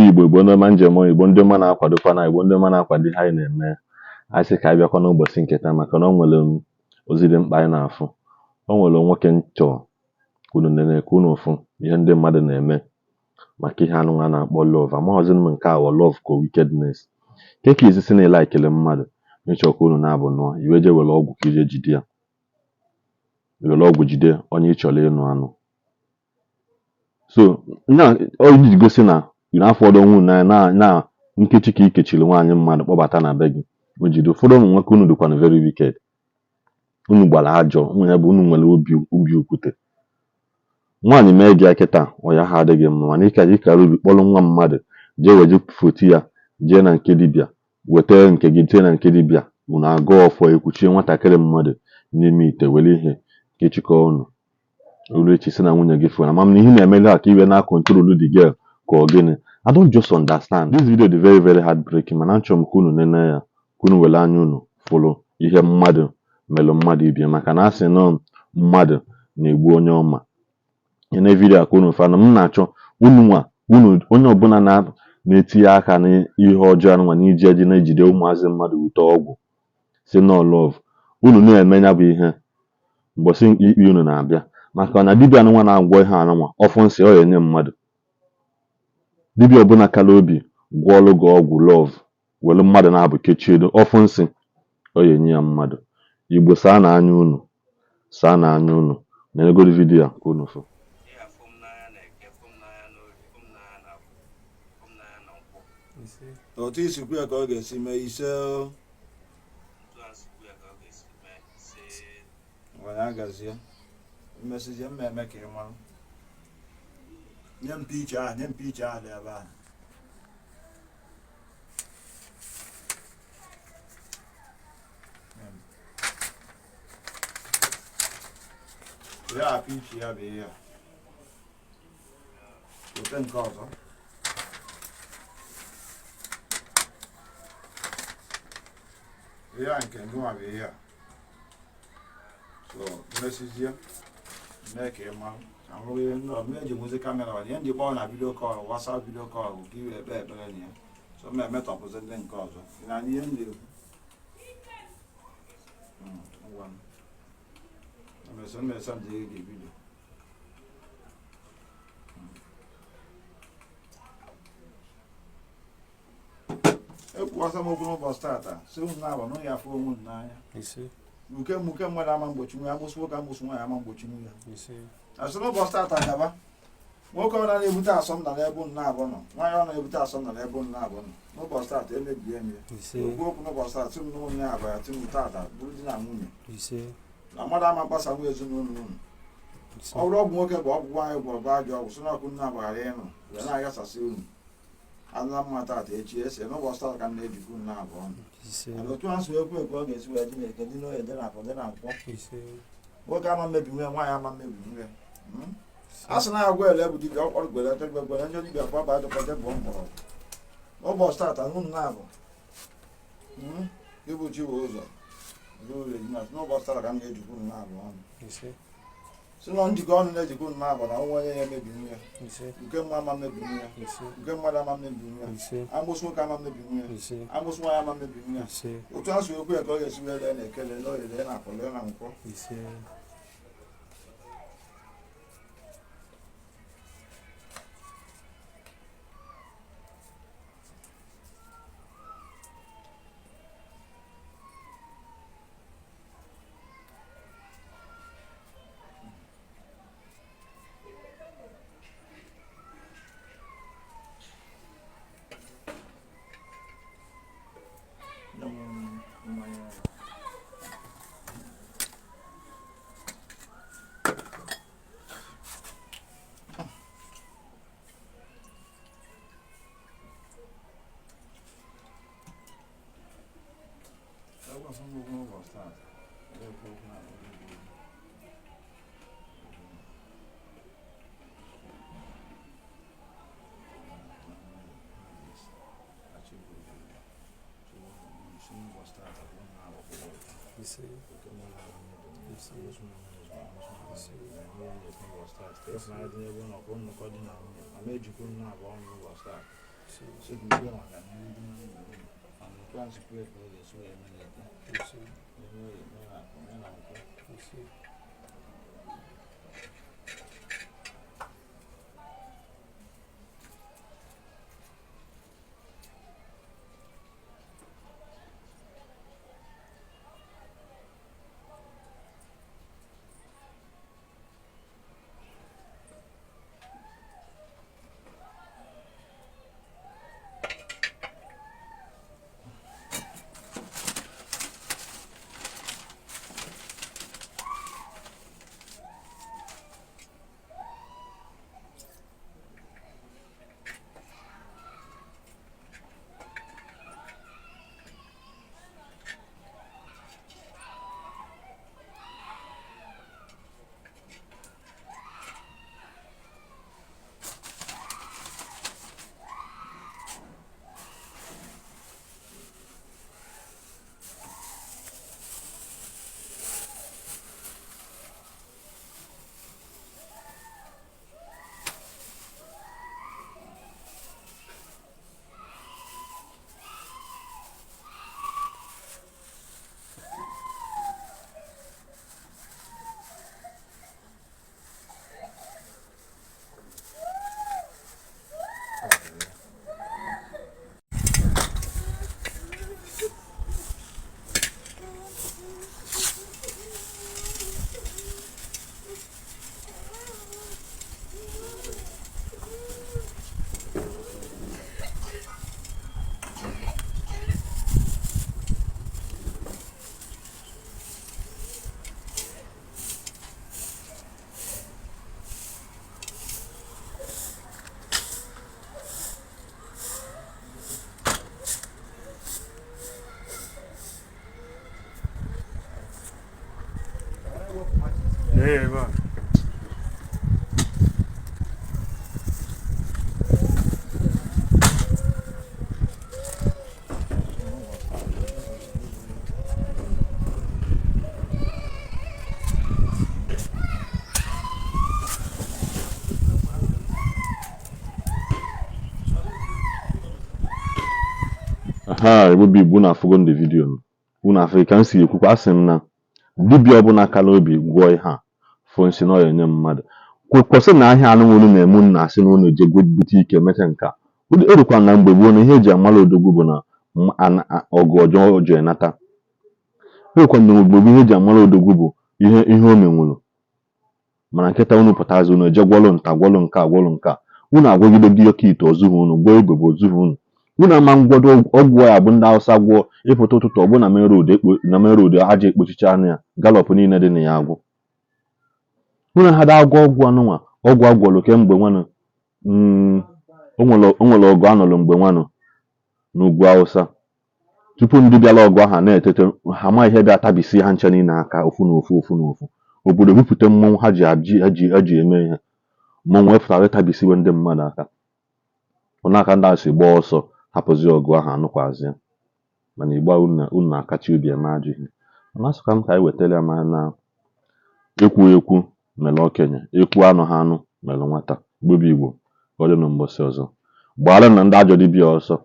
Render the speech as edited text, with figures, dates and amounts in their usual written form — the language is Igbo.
Igbo bụ Igbo, Igbo ndị ọma njem, Igbo ndị ọma na-akwadokwa na Igbo ndị ọma na-akwado ihe anyị na-eme. Anyị sị ka anyị bịakwa n'ụbọchị nke taa maka na o nwere m ozi dị mkpa anyị na-afụ. O nwere nwoke nchọ ka unu nene ka unu fụ ihe ndị mmadụ na-eme maka ihe anụnwa a na-akpọ love. Amaghịzị m nke a wụ love ka wickedness. Nke ka izizi na ịlaikele mmadụ n'ịchọ ka unu na-abụ nụọ, iwe je were ọgwụ ka ije jide ya. Were ọgwụ jide onye ị chọrọ ịnụ anụ. So na ọ iji gosi na na afọdụ onwe unu n'anya na na nkechi ka i kechiri nwaanyị mmadụ kpọbata na be gị o jide. Ụfọdụ ụmụ nwoke unu dịkwanụ very wicked. Unu gbara ajọ ụmụ ya bụ unu nwere obi okwute. Nwaanyị mee gị ya kịta ọ ya ha adịghị mma, mana ịka ịkara obi kpọrọ nwa mmadụ jee weje foto ya jee na nke dibịa weta nke gị tinye na nke dibịa, unu agọọ ọfọ ekwuchie nwatakịrị mmadụ n'ime ite were ihe kechikọọ unu. Olu echi sị na nwunye gị fụrụ ama m na ihe na-emeli a ka iwe na control the girl ka ọ gịnị. I don't just understand. This video dị very very heartbreaking, mana achọrọ m ka unu nene ya ka unu were anya unu fụrụ ihe mmadụ melụ mmadụ ibie, maka na a sị nọ mmadụ na-egbu onye ọma. Nene video a ka unu fụ na m na-achọ unu nwa unu onye ọbụla na na-etinye aka n'ihe ọjọọ anụnwa na iji eji na-ejide ụmụazị mmadụ wite ọgwụ si nọ love, unu na-eme ya bụ ihe mbọsị ikpe unu na-abịa, maka na dibịa anụnwa na-agwọ ihe anụnwa ọfụ nsị ọ ya enye mmadụ. Dibịa ọbụla kara obi gwọọlụ gị ọgwụ love were mmadụ na-abụ kechiedo ọfụ nsị ọ ya enye ya mmadụ. Igbo saa na anya unu, saa na anya unu. Nenegodi video a ka unu fụ. Ị ga-afụ m n'anya na eke, fụ m n'anya na orie, fụ m n'anya na afọ, fụ m n'anya na nkwọ. Ise. Otu isi kwu ya ka ọ ga-esi mee, ise o. Otu a si kwu ya ka ọ ga-esi mee, ise. Ngwa ya gazie. Mmesizie mma eme ka ị mara. Nye m picha ahụ, nye m picha ahụ dị ebe ahụ. Nye m. Ihe a picha ya bụ ihe a. Weta nke ọzọ. Ihe a nke ngịnwa bụ ihe a. So mmesizie mee ka ị mara ka m rụọ ihe ndị ọzọ. M eji nwezi kamera mana ihe m ji kpọọ na video call, WhatsApp video call bụ ka i wee kpee ekpere na ya. So m emetọpụzi ndị nke ọzọ. Ị na-anụ ihe m na-ekwu? Ngwa m. Emesịa mmesịa m ji gị video. Ekwuwasa m okwu n'ụbọchị tata sị unu na-aba na ya afụ onwe unu n'anya. Ise. Nke mmuke mmadụ ama mgbochi nwe ya, amụsụ nwoke amụsụ nwaanyị ama mgbochi nwe ya. Ise. Asị n'ụbọchị tata gaba, nwoke ọ na-ebute asọmpi n'ebe unu na-abụ nọ, nwaanyị ọ na-ebute asọmpi n'ebe unu na-abụ nọ, n'ụbọchị tata emebie m ya. Ise. Okwu okwu n'ụbọchị tata sị m na ụmụ ya abụ ya tị m tata bụrụ di na nwunye. Ise. Na mmadụ ama mkpasa nwa ezinụlọ unu. Ise. Ọ bụrụ ọgwụ nwoke bụ ọgwụ nwaanyị gwọrọ bụ ajọ ọgwụ, sị na ọkụ nne agbaghara ịnụ wee na-aghasasị unu. Adịla mma tata echi ese n'ụbọchị tata ka m na-ejikọ unu na-abụ ọnụ. Ise. Mana otu a si ekwu ekwu ọ ga-esi wee dị na eke dị n'oye dị na afọ dị na nkwọ. Ise. Nwoke ama mmebi nwe, nwaanyị ama mmebi nwe. A sị na agwa ele bụ dibịa ọkpọrọ gwere gwere gwere njọ dibịa kwa ba dịkwa jebụọ mgbọrọgwụ. N'ụbọchị tata unu na-abụ ịbụ chi bụ ụzọ n'ụbọchị tata ka m na-ejikọ unu na-abụ ọnụ. Ise. Si na njikọ ọnụ na-ejikọ unu na-abụ na nwa onye ya emebi nwe ya. Ise. Nke mma ama mmebi nwe ya. Ise. Nke mmadụ ama mmebi nwe ya. Ise. Amụsụ nwoke ama mmebi nwe ya. Ise. Amụsụ nwaanyị ama mmebi nwe ya. Ise. Otu a si ekwu ya ka ọ ga-esi wee lee na eke lee n'oye lee na afọ lee na nkwọ. Ise. Nye m mmanya ya. Ekwesị m okwu n'ụbọchị tata. Ekwu okwu na Ise. Ise. Ise. Sị gị maka na ndị mana otu a nsikwu ka ọ ga-esi wee mee n'eke. Ise. Mee n'oye, mee n'afọ, mee na nkwọ. Ise. Lee ya ebe a. Ha egbubi igbo unu afụgo ndị vidiyo m unu afụ ka m si ekwukwa. Asị m na dibịa ọbụla kala obi gwọọ ihe a fụ nsị na ọ ya enye mmadụ. Kwụsị na ahịa anụ unu na-eme, unu na-asị na unu je bute ike mete nke a. Erukwa na mgbe gboo na ihe eji amala odogwu bụ na ọgụ ọjọọ jee nata. Erukwa na mgbe gboo ihe eji amala odogwu bụ ihe ihe o menwuru. Mana nkịta unu pụtazi, unu eje gwọlụ nta, gwọlụ nke a, gwọlụ nke a. Unu agwọgide gị oke ite ozughị unu, gwọọ igwe bụ ozughị unu. Unu ama ngwọdo ọgwụ ya bụ ndị Hausa gwọọ ịpụta ụtụtụ ọbụ na main road ekpo na main road aja ekpochicha anụ ya galọp niile dị na ya agwụ. Unu ha da agwọ ọgwụ anụnwa, ọgwụ agwọlụ kemgbe nwanụ. O nwere ọgụ anụlụ mgbe nwanụ n'ugwu Hausa tupu ndị bịara ọgụ ahụ na-etete ha ma ihe bịa tabisi ha nche niile aka ofu na ofu ofu na ofu. Obodo bupụta mmọnwụ ha ji aji eji eji eme ihe mmọnwụ wepụtara ịtabisiwe ndị mmadụ aka. Ụna aka ndị ahụ si gbaa ọsọ hapụzi ọgụ ahụ anụkwazị. Mana igbo a unu na-akachi obi eme ajọ ihe. Mana asịkwa m ka anyị wetara ya ma na ekwu ekwu mere okenye, ekwu anụ ha anụ mere nwata. Igbo bụ Igbo, ka ọ dị na mbọsị ọzọ. Gbaara na ndị ajọ dibịa ọsọ.